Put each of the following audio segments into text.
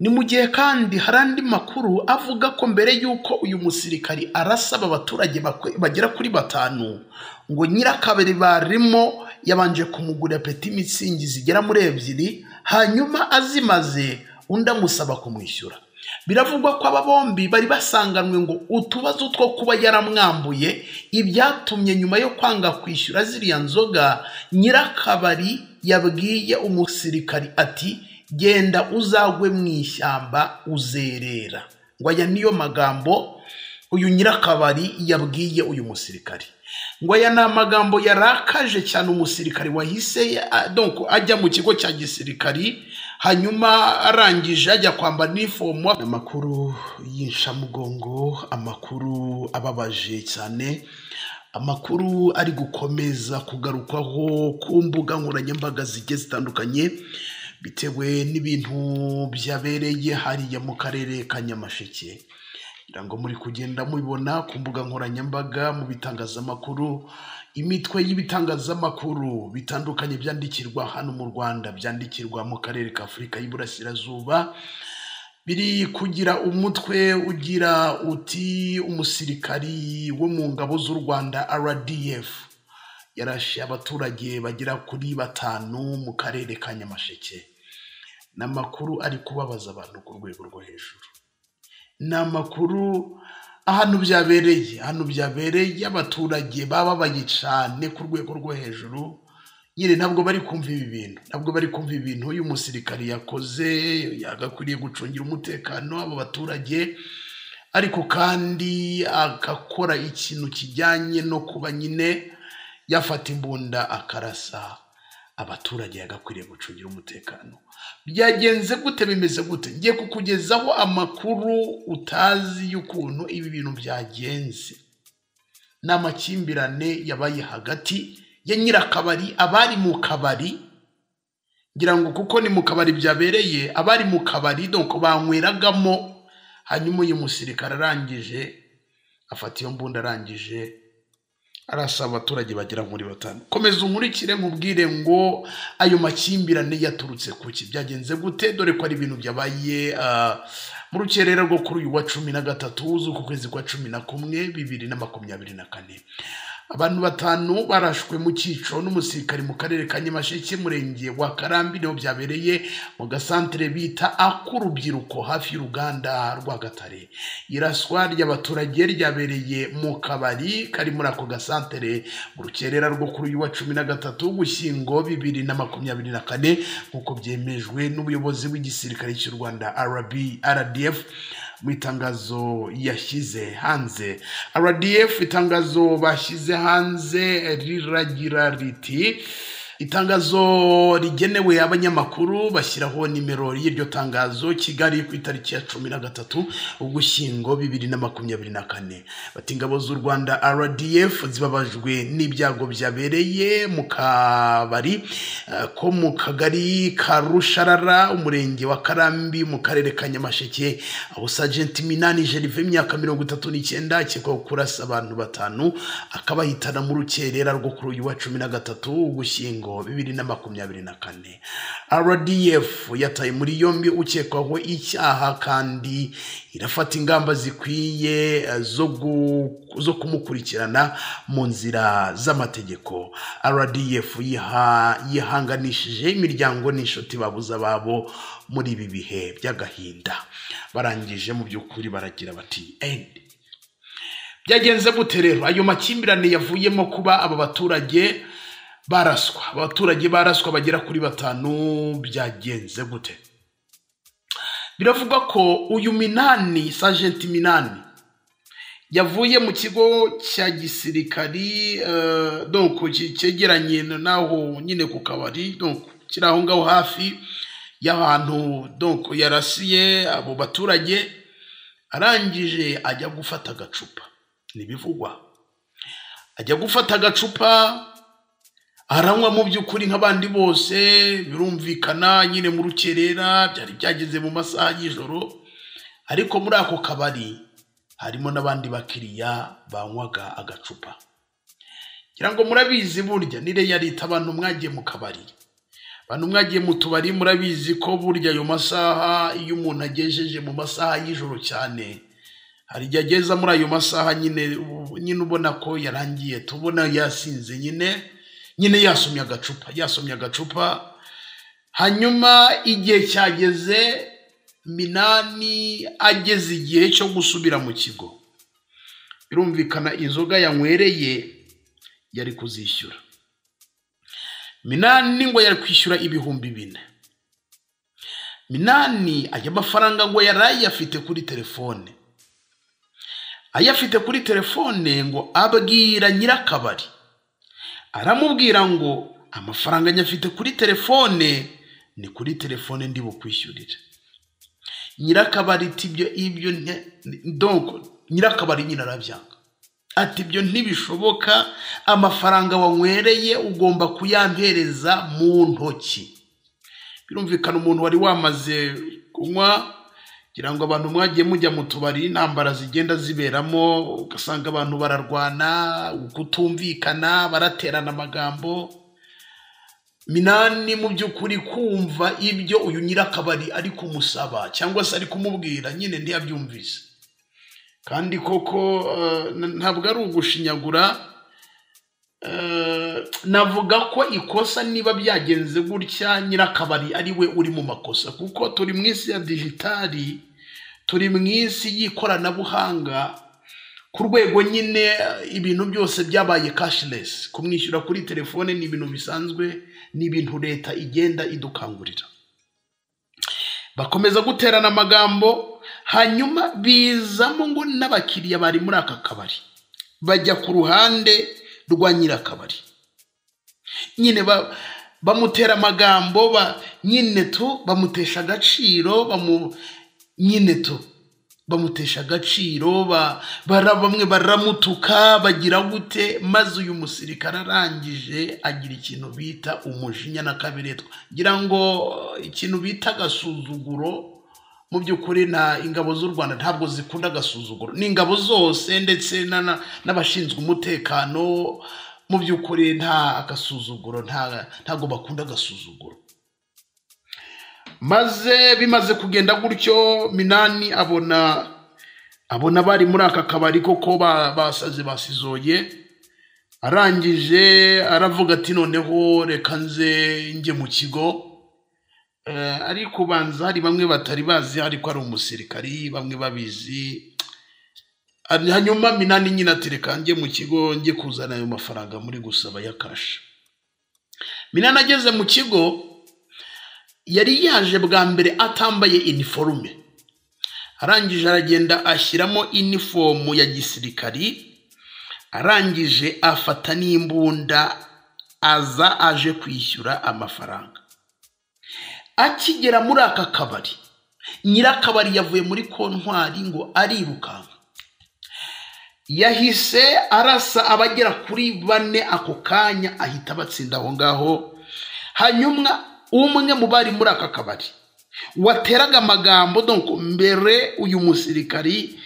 Ni mu gihe kandi hari andi makuru avuga ko mbere y'uko uyu musirikari arasaba abaturage bagera kuri 5, ngo nyirakabari barimo yabanje kumugurira peti mitsingi zigera muri 2, hanyuma azimaze undi amusaba kumwishyura. Biravugwa ko aba bombi bari basanganwe ngo utubazo two kuba yaramwambuye, ibyatumye nyuma yo kwanga kwishyura ziriya nzoga nyirakabari yabwiye umusirikari ati genda uzagwe mu ishyamba uzerera. Ngo aya niyo magambo uyu nyirakabari yabwiye uyu musirikari. Ngo aya ni amagambo yarakaje cyane umusirikari wahise donc ajya mu kigo cya gisirikari, hanyuma arangije ajya kwambara inifomu. Amakuru y'inshamugongo, amakuru ababaje cyane, amakuru ari gukomeza kugarukwaho ku mbuga nkoranyambaga zigiye zitandukanye bitewe n'ibintu byabereye hariya mu karere ka Nyamasheke. Ngira ngo muri kugenda mubibona ku mbuga nkoranyambaga, mu bitangazamakuru, imitwe y'ibitangazamakuru bitandukanye byandikirwa hano mu Rwanda, byandikirwa mu karere ka Afurika y'Iburasirazuba, biri kugira umutwe ugira uti umusirikari wo mu ngabo z'u Rwanda RDF yarashe abaturage bagera kuri 5 mu karere ka Nyamasheke. Ni amakuru ari kubabaza abantu ku rwego rwo hejuru. Ni amakuru ahantu byabereye, ahantu byabereye abaturage bababaye cyane ku rwego rwo hejuru. Nyine ntabwo bari kumva ibi bintu, ntabwo bari kumva ibintu uyu musirikari yakoze. Yagakwiriye gucungira umutekano abo baturage, ariko kandi agakora ikintu kijyanye no kuba nyine yafata imbunda akarasa abaturage yagakwiriye gucungira umutekano. Byagenze gute? Bimeze gute? Ngiye kukugezaho amakuru utazi y'ukuntu ibi bintu byagenze. Ni amakimbirane yabaye hagati ya nyirakabari, abari mu kabari, ngira ngo kuko ni mu kabari byabereye, abari mu kabari donc banyweragamo, hanyuma uyu musirikare arangije afata iyo mbunda, arangije arasaba abaturage bagera muri 5. Komeza unkurikire nkubwire ngo ayo makimbirane yaturutse kuki, byagenze gute, dore ko ari ibintu byabaye mu rukerera rwo kuri uyu wa 13 z'uku kwezi kwa 11 2024. Abantu 5 barashwe mu cyico n'umusirikari mu karere ka Nyamasheke, murenge wa Karambi, niho byabereye mu gasantere bita ak'urubyiruko hafi y'uruganda rwa Gatare. Iraswa ry'abaturage ryabereye mu kabari kari muri ako gasantere mu rukerera rwo kuri uyu wa 13 Ugushyingo 2024, nk'uko byemejwe n'ubuyobozi bw'igisirikare cy'u Rwanda RDF mu itangazo yashyize hanze. RDF itangazo bashyize hanze riragira riti: itangazo rigenewe abanyamakuru, bashyiraho nimero y'iryo tangazo, Kigali ku itariki ya 13 Ugushyingo 2024. Bati ingabo z'u Rwanda RDF zibabajwe n'ibyago byabereye mu kabari ko mu kagari ka Rusharara, umurenge wa Karambi, mu karere ka Nyamasheke, aho Sergeant Minani Gervais imyaka 39 akekwaho kurasa abantu 5 akabahitana mu rukerera rwo kuri uyu wa 13 Ugushyingo 2024. RDF yataye muri yombi ukekwaho icyaha kandi irafata ingamba zikwiye zo kumukurikirana mu nzira z'amategeko. RDF yihanganishije imiryango n'inshuti babuze ababo muri ibi bihe by'agahinda. Barangije mu by'ukuri baragira bati end. Byagenze gute rero? Ayo makimbirane yavuyemo kuba aba baturage baraswa, abaturage baraswa bagera kuri 5. Byagenze gute? Biravugwa ko uyu Minani, Sergeant Minani, yavuye mu kigo cya gisirikari donc cyegeranye naho nyine ku kabari, donc kiri aho ngaho hafi y'ahantu donc yarasiye abo baturage, arangije ajya gufata agacupa. Nibivugwa ajya gufata agacupa aranywa mu by'ukuri nk'abandi bose, birumvikana nyine mu rukerera, byari byageze mu masaha y'ijoro, ariko muri ako kabari harimo n'abandi bakiriya banywaga agacupa. Ngira ngo murabizi burya ni reality, abantu mwagiye mu kabari. Abantu mwagiye mu tubari murabizi ko burya ayo masaha iyo umuntu agejeje mu masaha y'ijoro cyane, hari igihe ageza muri ayo masaha nyine ubona ko yarangiye, tubona yasinze nyine yasomye agacupa. Hanyuma igihe cyageze Minani ageze igihe cyo gusubira mu kigo. Birumvikana inzoga yanywereye yari kuzishyura. Minani ngo yari kwishyura 4000. Minani aya mafaranga ngo yari ayafite kuri telefone. Ayafite kuri telefone ngo abwira nyirakabari, aramubwira ngo amafaranga nyafite kuri telefone, ni kuri telefone ndi bukwishyurira. Nyirakabari ati ibyo donc nyirakabari nyine arabyanga, ati ibyo ntibishoboka, amafaranga wanywereye ugomba kuyampereza mu ntoki. Birumvikana umuntu wari wamaze kunywa, kugira ngo abantu mwagiye mujya mu tubari intambara zigenda ziberamo, ugasanga abantu bararwana, kutumvikana, baraterana amagambo. Minani mu by'ukuri kumva ibyo uyu nyirakabari ari kumusaba cyangwa se ari kumubwira nyine ntiyabyumvise. Kandi koko ntabwo ari ugushinyagura, navuga ko ikosa niba byagenze gutya nyirakabari ari we uri mu makosa, kuko turi mu isi ya digitali, turi mu isi y'ikoranabuhanga, ku rwego nyine ibintu byose byabaye cashless. Kumwishyura kuri telefone ni ibintu bisanzwe, ni ibintu leta igenda idukangurira. Bakomeza guterana amagambo, hanyuma bizamo ngo n'abakiriya bari muri aka kabari bajya ku ruhande rwa nyirakabari, nyine bamutera amagambo, nyine tu bamutesha agaciro, nyine tu bamutesha agaciro, bamwe baramutuka, bagira gute. Maze uyu musirikare arangije agira ikintu bita umujinya na kabiretwa, ngira ngo ikintu bita agasuzuguro. Mu by'ukuri na ingabo z'u Rwanda ntabwo zikunda agasuzuguro, ni ingabo zose ndetse n'abashinzwe umutekano, mu by'ukuri nta agasuzuguro, ntabwo bakunda agasuzuguro. Maze bimaze kugenda gutyo, Minani abona bari muri aka kabari koko basaze basizoye. Arangije aravuga ati noneho reka nze njye mu kigo. Ariko banza hari bamwe batari bazi ariko ari umusirikari, bamwe babizi. Hanyuma Minani nyine ati reka njye mu kigo njye kuzana ayo mafaranga muri gusaba ya cash. Minani ageze mu kigo yari yaje bwa mbere atambaye iniforume. Arangije aragenda ashyiramo inifomu ya gisirikari, arangije afata n'imbunda aza aje kwishyura amafaranga. Akigera muri aka kabari, nyirakabari yavuye muri kontwari ngo arirukanka, yahise arasa abagera kuri 4 ako kanya, ahita abatsinda aho ngaho. Hanyuma umwe mu bari muri aka kabari wateraga amagambo, donc mbere uyu musirikari,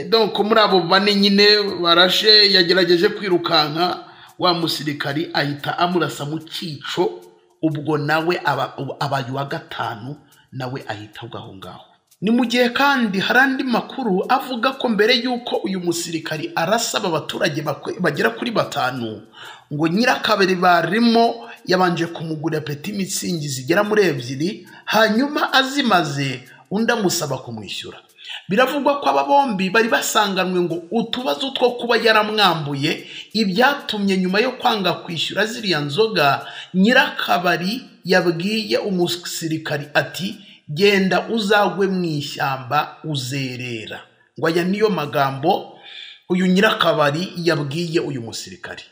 donc muri abo 4 nyine barashe, yagerageje kwirukanka, wa musirikari ahita amurasa mu cyico, ubwo nawe abaye wa 5, nawe ahita aho ngaho. Ni mu gihe kandi hari andi makuru avuga ko mbere y'uko uyu musirikari arasaba abaturage bagera kuri 5, ngo nyirakabari barimo yabanje kumugurira peti mitsingi zigera muri 2, hanyuma azimaze undi amusaba kumwishyura. Biravugwa ko aba bombi bari basanganwe ngo utubazo two kuba yaramwambuye, ibyatumye nyuma yo kwanga kwishyura ziriya nzoga, nyirakabari yabwiye umusirikari ati genda uzagwe mu ishyamba uzerera. Ngo aya niyo magambo uyu nyirakabari yabwiye uyu musirikari.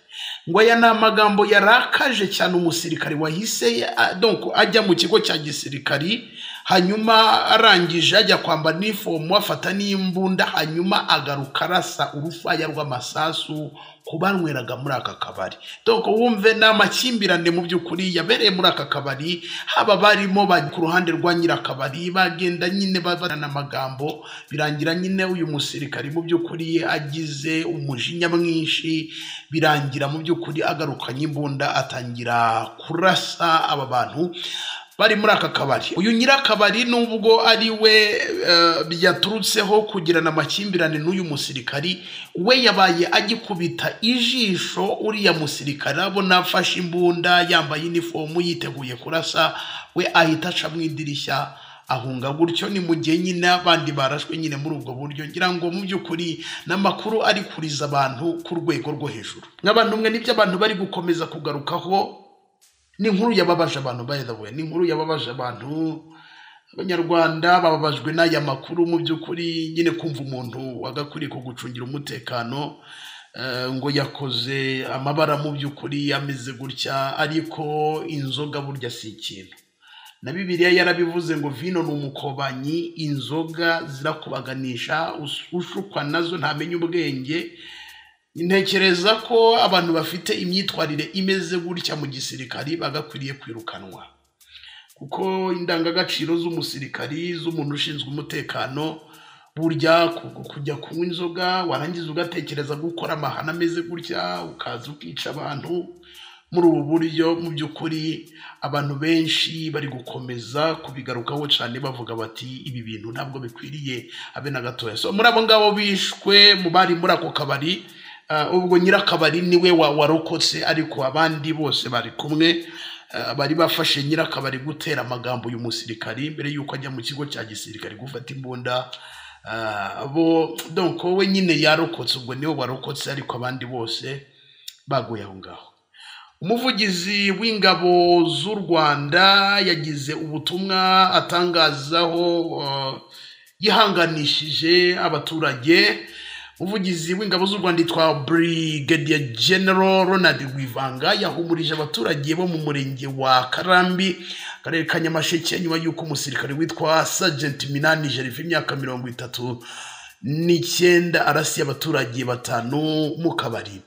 Ngo aya ni amagambo yarakaje cyane umusirikari wahise donc ajya mu kigo cya gisirikari, Hanyuma arangije ajya kwambara inifomu, afata n'imbunda, hanyuma agaruka arasa urufaya rw'amasasu ku banyweraga muri aka kabari. Donc wumve ni amakimbirane mu by'ukuri yabereye muri aka kabari, haba barimo ku ruhande rwa nyirakabari bagenda nyine babarana amagambo, birangira nyine uyu musirikari mu by'ukuri agize umujinya mwinshi, birangira mu by'ukuri agarukanye imbunda atangira kurasa aba bantu bari muri aka kabari. Uyu nyirakabari nubwo ari we byaturutseho kugirana amakimbirane n'uyu musirikari, we yabaye agikubita ijisho uriya musirikari abona afashe imbunda yambaye inifomu yiteguye kurasa, we ahita aca mu idirishya ahunga gutyo. Ni mu gihe nyine abandi barashwe nyine muri ubwo buryo. Ngira ngo mu by'ukuri n'amakuru ari kuriza abantu ku rwego rwo hejuru. Nk'abantu mwe nibyo abantu bari gukomeza kugarukaho. Ni inkuru yababaje abantu, by the way, ni inkuru yababaje abantu. Abanyarwanda bababajwe n'aya makuru mu by'ukuri nyine, kumva umuntu wagakwiriye kugucungira umutekano ngo yakoze amabara mu by'ukuri ameze gutya. Ariko inzoga burya si ikintu, na Bibiliya yarabivuze ngo vino ni umukobanyi, inzoga zirakubaganisha, ushukwa nazo ntamenya ubwenge. Ntekereza ko abantu bafite imyitwarire imeze gutya mu gisirikari bagakwiriye kwirukanwa, kuko indangagaciro z'umusirikari, z'umuntu ushinzwe umutekano, burya kujya kunywa inzoga warangiza ugatekereza gukora amahano ameze gutya, ukaza ukica abantu muri ubu buryo, mu by'ukuri abantu benshi bari gukomeza kubigarukaho cyane bavuga bati ibi bintu ntabwo bikwiriye abe na gatoya. So muri abo ngabo bishwe mu bari muri ako kabari, ubwo nyirakabari niwe warokotse, ariko abandi bose bari kumwe bari bafashe nyirakabari gutera amagambo uyu musirikari mbere yuko ajya mu kigo cya gisirikari gufata imbunda. Bo donc we nyine yarokotse, ubwo niwe warokotse, ariko abandi bose baguye aho ngaho. Umuvugizi w'ingabo z'u Rwanda yagize ubutumwa atangazaho yihanganishije abaturage. Umuvugizi w'ingabo z'u Rwanda yitwa Brigadier General Ronald Rwivanga yahumurije abaturage bo mu murenge wa Karambi, akarere ka Nyamasheke, nyuma y'uko umusirikare witwa Sergeant Minani Gervais imyaka 39 arasiye abaturage 5 mu kabari.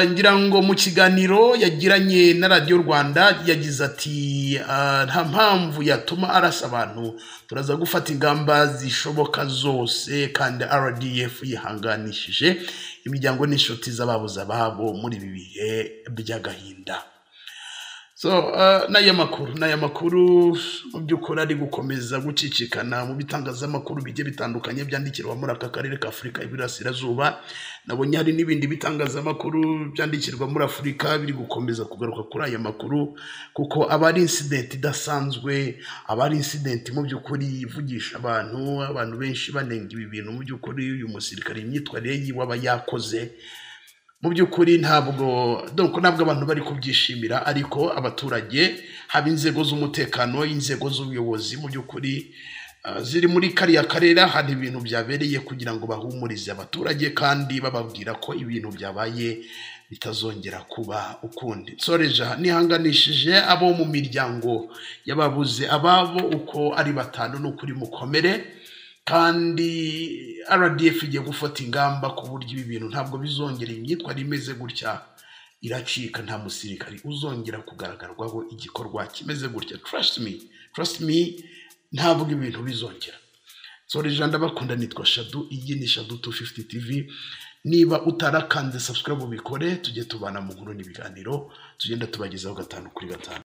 Ngira ngo mu kiganiro yagiranye na Radio Rwanda yagize ati nta mpamvu yatuma arasa abantu, turaza gufata ingamba zishoboka zose, kandi RDF yihanganishije imiryango n'inshuti z'ababuze ababo muri ibi bihe by'agahinda. So n'aya makuru mu by'ukuri ari gukomeza gucicikana mu bitangazamakuru bigiye bitandukanye byandikirwa muri aka karere ka Afurika y'Iburasirazuba. Nabonye hari n'ibindi bitangazamakuru byandikirwa muri Afurika biri gukomeza kugaruka kuri aya makuru, kuko aba ari incident idasanzwe, aba ari incident mu by'ukuri ivugisha abantu benshi banenga ibi bintu. Mu by'ukuri uyu musirikare imyitwarire yiwe aba yakoze mu by'ukuri ntabwo donc ntabwo abantu bari kubyishimira, ariko abaturage haba inzego z'umutekano, inzego z'ubuyobozi mu by'ukuri ziri muri kariya karere hari ibintu byabereye kugira ngo bahumurize abaturage kandi bababwira ko ibintu byabaye bitazongera kuba ukundi. Nsoreje nihanganishije abo mu miryango yababuze ababo uko ari 5, n'ukuri mukomere, kandi RDF igiye gufata ingamba ku buryo ibi bintu ntabwo bizongera. Imyitwarire imeze gutya iracika, nta musirikari uzongera kugaragarwaho igikorwa kimeze gutya. Trust me, ntabwo ibintu bizongera. Nsoreje ndabakunda, nitwa Shadu, iyi ni Shadu 250 TV. Niba utarakanze subscribe ubikore, tujye tubana mu nkuru n'ibiganiro tugenda tubagezaho 5 kuri 5.